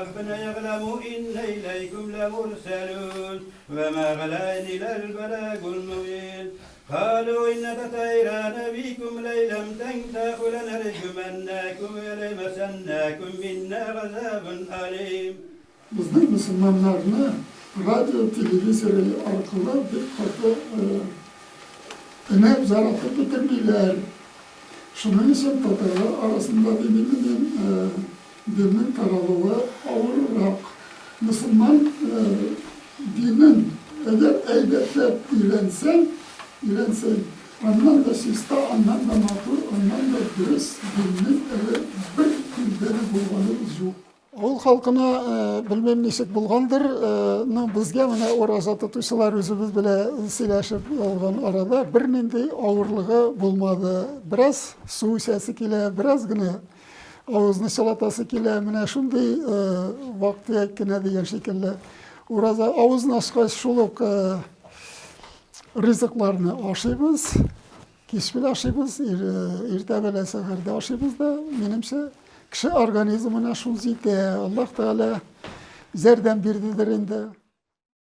ربنا يعلم إن إليكم لمرسلون وما علينا إلا البلاغ المبين قالوا إن تطيرنا بكم لئن لم تنتهوا لنرجمنكم وليمسنكم منا عذاب أليم. Безнең мөселманнарны радио, телевизор аркылы бик каты өнәп, яратып бетермиләр. Шуның өчен татарлар арасында дим инде мин, диннең таралуы авыррак. Мөселман динен әгәр әйбәтләп өйрәнсәң, өйрәнсәң, аннан да чиста, аннан да матур, аннан да дөрес диннең әле бер илдә дә булганы юк. Авыл халкына белмим ничек булгандыр, но безгә менә ураза тотучылар үзебез белән сөйләшеп алган арада бернинди авырлыгы булмады. Бераз су эчәсе килә, бераз генә авызны чылатасы килә, менә шундый вак-төяк кенә дигән шикелле. Ураза авызны ачкач шул ук ризыкларны ашыйбыз. Кич белән ашыйбыз, иртә белән сәхәрдә ашыйбыз да, минемчә, кеше организмына шул җитә. Аллаһ Тәгалә ярдәм бирдедер инде.